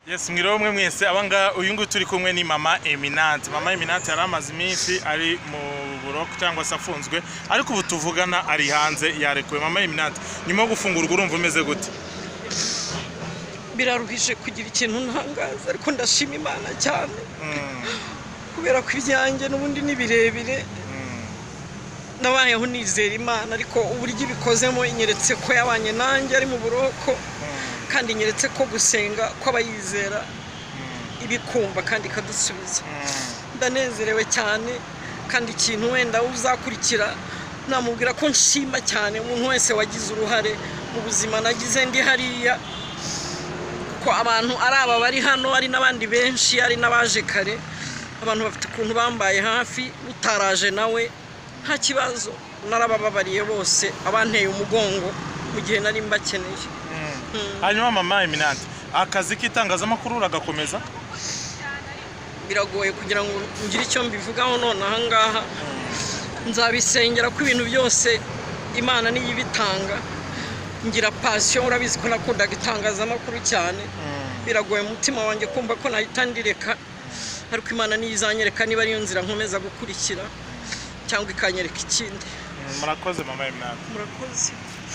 Yes, mwiriwe mwe mwese. Abanga uyu nguyu turi kumwe ni Mama Eminante. Mama Eminante yari amaze iminsi ari mu buroko cyangwa se afunzwe, ariko ubu tuvugana ari hanze, yarekuwe. Mama Eminante, nyuma yo gufungurwa urumva umeze gute? Biraruhije kugira ikintu ntangaza, ariko ndashima Imana cyane kubera ko ibyanjye n'ubundi ni birebire. Nabayeho nizera Imana, ariko uburyo ibikozemo inyeretse ko yabanye nanjye ari mu buroko, kandi inyeretse ko gusenga kw'abayizera ibikumva kandi ikadusubiza. Ndanezerewe cyane, kandi ikintu wenda uzakurikira namubwira ko nshima cyane umuntu wese wagize uruhare mu buzima nagize ndi hariya, kuko abantu ari aba bari hano, ari n'abandi benshi, ari n'abaje kare, abantu bafite ukuntu bambaye hafi. Utaraje nawe nta kibazo, narabababariye bose abanteye umugongo mu gihe nari mbakeneye. Hanyuma Mama Eminante, akazi k'itangazamakuru uragakomeza? Biragoye kugira ngo ngire icyo mbivugaho none aha ngaha. Nzabisengera ko ibintu byose Imana niyo ibitanga. Ngira passion, urabizi ko nakundaga itangazamakuru cyane. Biragoye umutima wanjye kumva ko nahita ndireka, ariko Imana niyo izanyereka niba ariyo nzira nkomeza gukurikira cyangwa ikanyereka ikindi. Murakoze, Mama Eminante. Murakoze.